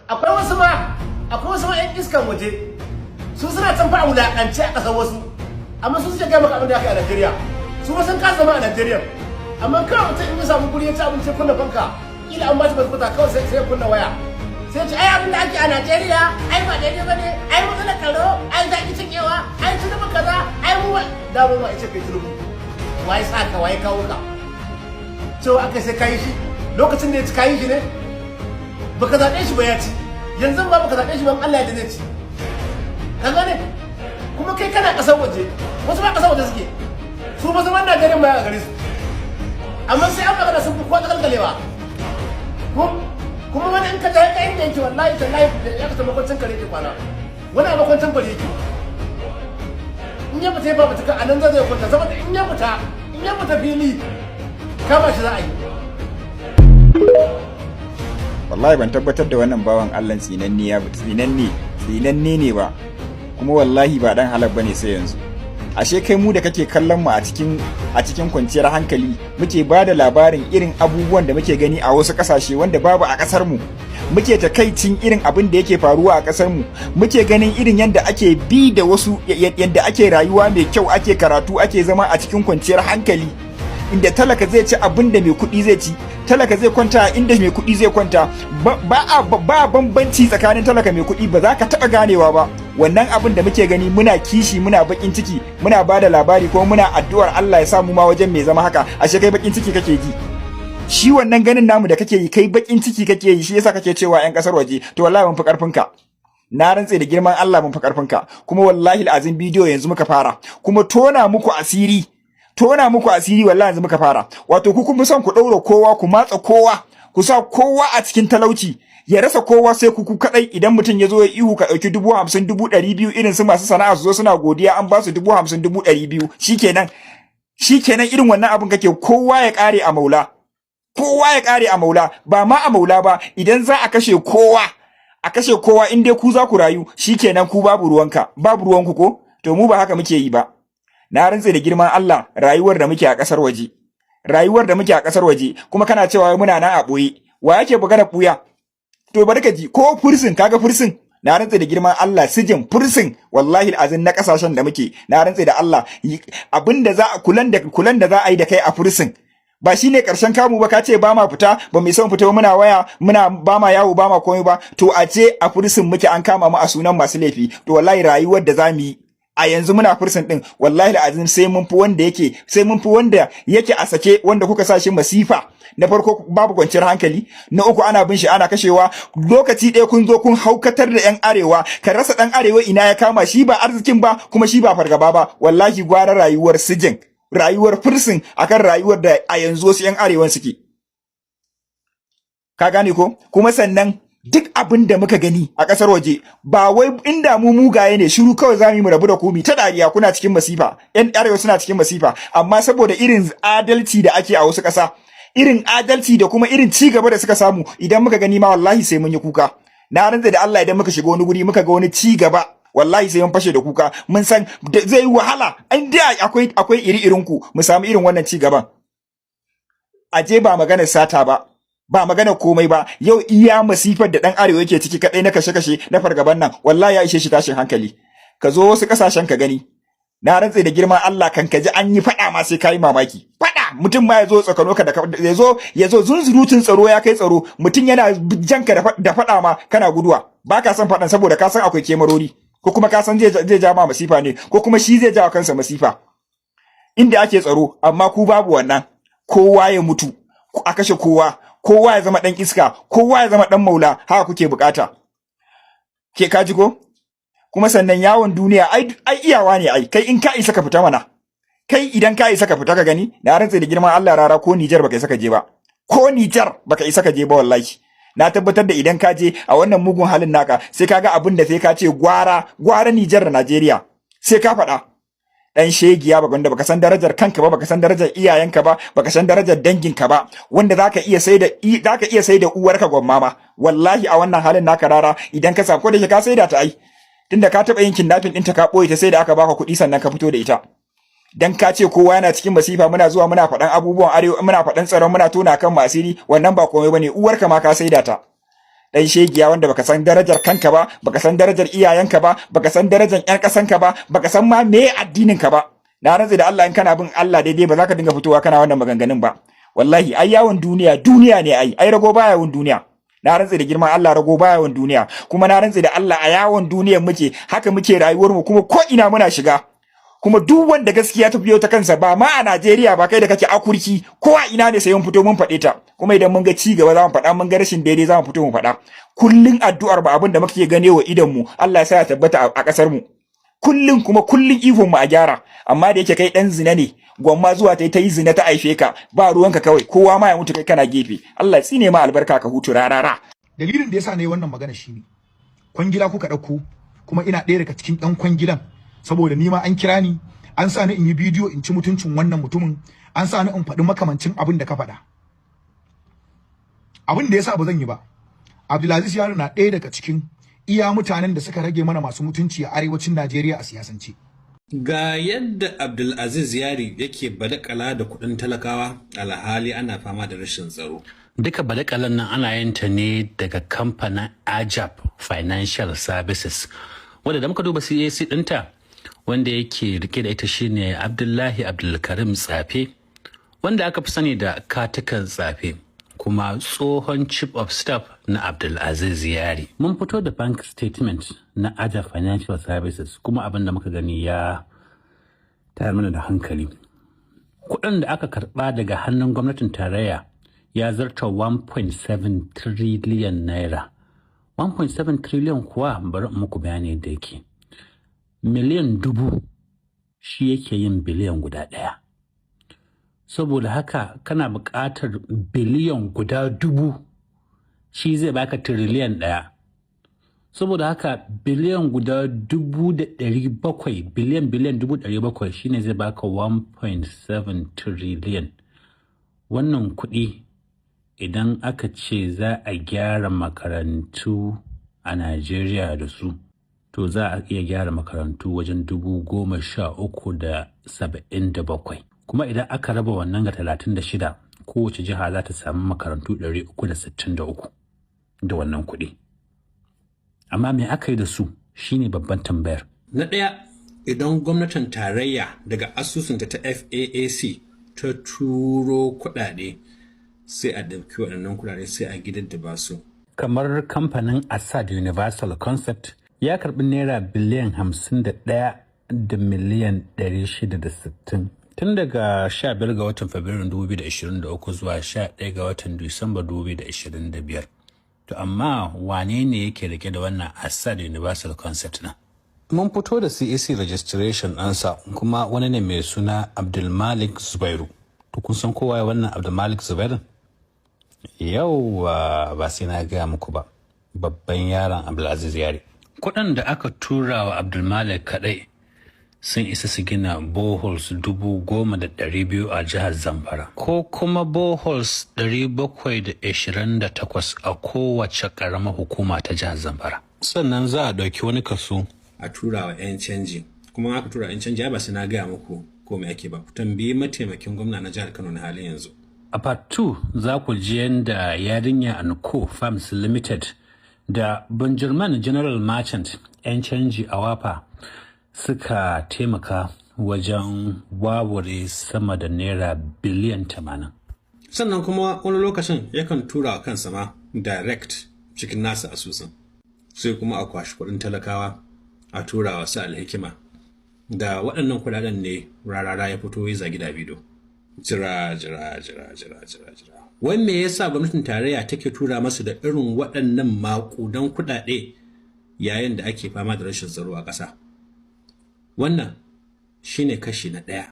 Akwai wasu ma 'yan iskan waje, su suna can fa a wulaƙance a ƙasar wasu, amma su suke gaya maka abin da aka yi a Najeriya. Su ma sun kasa zama a Najeriya, amma kawai mutum in ya samu guri ya ci abinci, kunna fanka, kila an ba shi baskuta kawai, sai ya kunna waya, sai ce ai abin da ake a Najeriya ai ba daidai ba ne, ai matsalar tsaro ai ta ki cinyewa, ai Tinubu kaza, ai mu da mu ma ce kai Tinubu waye sa ka, waye kawo ka, cewa aka sai kayi shi lokacin da ya ci kayi shi ne baka zaɓe shi ba, ya ci. Yanzu ba baka zaɓe shi ba, Allah ya zai ci, ka gane? Kuma kai kana ƙasar waje, wasu ba ƙasar waje suke, su ba zaman Najeriya ma ya gare su, amma sai an magana sun fi kowa galgalewa. Kuma wani in ka je ka inda yake, wallahi tallahi ya ka makwancin kare yake kwana, wani a makwancin kare yake. In ya fita ya ba fita, a nan zai kwanta, saboda in ya fita fili kama shi za a yi. Wallahi ban tabbatar da wannan bawan Allah tsinanne ya tsinanne tsinanne ne ba, kuma wallahi ba dan halal bane sai yanzu. Ashe kai mu da kake kallon mu a cikin kwanciyar hankali, muke ba da labarin irin abubuwan da muke gani a wasu kasashe wanda babu a kasar mu, muke takaicin irin abin da yake faruwa a kasar mu, muke ganin irin yadda ake bi da wasu, yadda ake rayuwa mai kyau, ake karatu, ake zama a cikin kwanciyar hankali, inda talaka zai ci abin da mai kuɗi zai ci, talaka zai kwanta inda mai kuɗi zai kwanta, ba ba bambanci tsakanin talaka mai kuɗi, ba za ka taɓa ganewa ba. Wannan abin da muke gani muna kishi, muna bakin ciki, muna ba da labari ko muna addu'ar Allah ya samu ma wajen mai zama haka, ashe kai bakin ciki kake ji. Shi wannan ganin namu da kake yi, kai bakin ciki kake yi, shi yasa kake cewa yan kasar waje. To wallahi mun fi karfin ka, na rantse da girman Allah mun fi karfin ka. Kuma wallahi azin bidiyo yanzu muka fara kuma tona muku asiri, tona muku asiri wallahi yanzu muka fara. Wato ku kun fi son ku ɗaura kowa, ku matsa kowa, ku sa kowa a cikin talauci, ya rasa kowa sai ku kadai. Idan mutum ya zo ya ihu, ka ɗauki 50,000, 200,000, irin su masu sana'a su zo suna godiya an ba su 50,000, 200,000, shikenan shikenan. Irin wannan abin kake, kowa ya kare a maula, kowa ya kare a maula. Ba ma a maula ba, idan za a kashe kowa, a kashe kowa, in dai ku za ku rayu, shikenan, ku babu ruwanka, babu ruwanku ko. To mu ba haka muke yi ba. Na rantse da girman Allah, rayuwar da muke a ƙasar waje, rayuwar da muke a ƙasar waje, kuma kana cewa muna nan a ɓoye, wa yake magana ɓuya? To bari ka ji, ko prison, kaga prison, na rantse da girman Allah, sijin prison, wallahi azin na kasashen da muke, na rantse da Allah, abinda za a kulan da za a yi da kai a prison ba shine karshen kamu ba. Ka ce ba ma fita, ba mai son fita, muna waya, muna ba ma yawo, ba ma komai ba. To a ce a prison muke, an kama mu a sunan masu laifi, to wallahi rayuwar da za mu yi a yanzu muna prison din, wallahi azim sai mun fi wanda yake, sai mun fi wanda yake a sake, wanda kuka sa shi masifa. Na farko babu kwanciyar hankali, na uku ana bin shi ana kashewa. Lokaci ɗaya kun zo kun haukatar da yan arewa, ka rasa ɗan arewa ina ya kama shi, ba arzikin ba kuma shi ba fargaba ba. Wallahi gwara rayuwar sijin, rayuwar prison akan rayuwar da a yanzu wasu yan arewan suke. Ka gane ko? Kuma sannan duk abin da muka gani a ƙasar waje, ba wai inda mu mugaye ne, shiru kawai za mu yi mu rabu da ku, mu ta dariya kuna cikin masifa, yan arewa suna cikin masifa. Amma saboda irin adalci da ake a wasu ƙasa, irin adalci da kuma irin ci gaba da suka samu, idan muka gani ma wallahi sai mun yi kuka. Na rantsa da Allah, idan muka shiga wani guri muka ga wani ci gaba, wallahi sai mun fashe da kuka. Mun san zai yi wahala an dai akwai iri irin ku mu samu irin wannan ci gaban. Aje ba maganar sata ba, ba magana komai ba, yau iya masifar da dan arewa yake ciki kadai na kashe-kashe na fargaban nan, wallahi ya ishe shi tashin hankali. Ka zo wasu kasashen ka gani, na rantse da girman Allah, kan ka ji an yi fada ma sai kai mamaki. Fada mutum ma ya zo tsakano ka da ya zo zunzurutun tsaro ya kai tsaro, mutum yana janka da fada ma kana guduwa, ba ka son fadan saboda ka san akwai kemarori, ko kuma ka san zai ja ma masifa ne, ko kuma shi zai ja kansa masifa inda ake tsaro. Amma ku babu wannan, kowa ya mutu, a kashe kowa, kowa ya zama dan iska, kowa ya zama dan maula, haka kuke bukata. Ke kaji ko? Kuma sannan yawon duniya ai iyawa ne ai. Kai in ka isa ka fita mana, kai idan ka isa ka fita ka gani. Na rantse da girman Allah rara, ko Nijar baka isa ka je ba, ko Nijar baka isa ka je ba. Wallahi na tabbatar da idan ka je a wannan mugun halin naka, sai ka ga abin da sai ka ce gwara gwara Nijar da Najeriya, sai ka faɗa. Dan shegiya ba, wanda baka san darajar kanka ba, baka san darajar iyayenka ba, baka san darajar danginka ba, wanda zaka iya saida uwarka gwamma ma. Wallahi a wannan halin naka rara, idan ka samu, ko da ka saida ta ai, tunda ka taba yin kidnapping ɗinta, ka ɓoye ta sai da aka baka kuɗi sannan ka fito da ita. Dan ka ce kowa yana cikin masifa, muna zuwa muna faɗan abubuwan arewa, muna faɗan tsaron, muna tona kan asiri, wannan ba komai bane. Uwarka ma ka saida ta. Dan shegiya wanda baka san darajar kanka ba, baka san darajar iyayenka ba, baka san darajar ƴan ƙasanka ba, baka san ma me addinin ka ba. Na rantse da Allah, in kana bin Allah daidai, ba za ka dinga fitowa kana wannan maganganun ba. Wallahi ai yawon duniya duniya ne. Ai rago baya yawon duniya. Na rantse da girman Allah, rago baya yawon duniya. Kuma na rantse da Allah, a yawon duniyar muke, haka muke rayuwar mu, kuma ko ina muna shiga. Kuma duk wanda gaskiya ta biyo ta kansa, ba ma a Najeriya ba, kai da kake akurki, ko a ina ne, sai mun fito mun faɗe ta. Kuma idan mun ga ci gaba za mu faɗa, mun ga rashin daidai za mu fito mu faɗa. Kullun addu'ar ba abin da muke gane wa idan mu, Allah ya sa ya tabbata a ƙasar mu. Kullun kuma kullun ihun mu a gyara. Amma da yake kai dan zina ne, gwamma zuwa ta yi zina ta aife ka, ba ruwanka, kawai kowa ma ya mutu kai kana gefe. Allah tsine ma albarka, ka hutu rarara. Dalilin da yasa na yi wannan magana shine kwangila kuka ɗauko, kuma ina ɗaya daga cikin ɗan kwangilan, saboda ni ma an kira ni, an sa ni in yi bidiyo in ci mutuncin wannan mutumin, an sa ni in faɗi makamancin abin da ka faɗa. Abin da yasa ba zan yi ba, Abdulaziz Yaro na ɗaya daga cikin iya mutanen da suka rage mana masu mutunci a arewacin Najeriya a siyasance. Ga yadda Abdulaziz Yari yake badakala da kuɗin talakawa alhali ana fama da rashin tsaro. Duka badakalan nan ana yin ta ne daga kamfanin Ajab Financial Services, wanda da muka duba CAC ɗinta, wanda yake rike da ita shine Abdullahi Abdulkarim Tsafe, wanda aka fi sani da Katukan Tsafe, kuma tsohon chief of staff na Abdulaziz Yari. Mun fito da bank statement na Ajab Financial Services, kuma abin da muka gani ya tayar mana da hankali. Kuɗin da aka karɓa daga hannun gwamnatin tarayya ya zarta 1.7 trillion naira. 1.7 trillion kuwa, bari in muku bayani da yake. Miliyan 1000 shi yake yin biliyan guda ɗaya. Saboda haka kana buƙatar biliyan guda 1000, shi zai baka tiriliyan ɗaya. Saboda haka biliyan guda 700,000, biliyan biliyan 700,000 shine zai baka 1.7 trillion. Wannan kuɗi, idan aka ce za a gyara makarantu a Najeriya da su, to za a iya gyara makarantu wajen 13,077. Kuma idan aka raba wannan ga 36, kowace jiha za ta samu makarantu 363 da wannan kuɗi. Amma me aka yi da su shine babban tambayar. Na ɗaya, idan gwamnatin tarayya daga asusunta ta FAAC ta turo kuɗaɗe, sai a ɗauki waɗannan kuɗaɗe sai a gidan da ba su. Kamar kamfanin Assad Universal Concept ya karɓi naira biliyan 51 da miliyan 660 tun daga 15 ga watan Fabrairun 2023 zuwa 11 ga watan Disamba 2025. To amma wane ne yake rike da wannan Assad Universal Concept na? Mun fito da CAC registration ɗansa, kuma wani ne mai suna Abdulmalik Zubairu. To kun san kowa wannan Abdulmalik Zubairu? Yau ba sai na gaya muku ba. Babban yaron Abdulaziz Yari. Kuɗin da aka tura wa Abdulmalik kaɗai sun isa su gina boreholes 10,200 a jihar Zamfara, ko kuma boreholes 728 a kowace ƙaramar hukuma ta jihar Zamfara. Sannan za a ɗauki wani kaso a tura wa 'yan canji, kuma aka tura 'yan canji, ba sai na gaya muku ko me ake ba, ku tambayi mataimakin gwamna na jihar Kano na halin yanzu. A part 2 za ku ji yadda Yarinya and Co Farms Limited da Bunjurman General Merchant 'yan canji a Wafa suka taimaka wajen wawure sama da naira biliyan 80. Sannan kuma wani lokacin yakan tura wa kansa ma direct cikin nasa asusun, sai kuma a kwashi kuɗin talakawa a tura wa su Alhikima. Da waɗannan kuɗaɗen ne Rarara ya fito ya zagi Davido. Jira, jira, jira, jira, jira, jira. Wai me yasa gwamnatin tarayya take tura masu da irin waɗannan maƙudan kuɗaɗe yayin da ake fama da rashin tsaro a ƙasa? Wannan shine kashi na ɗaya.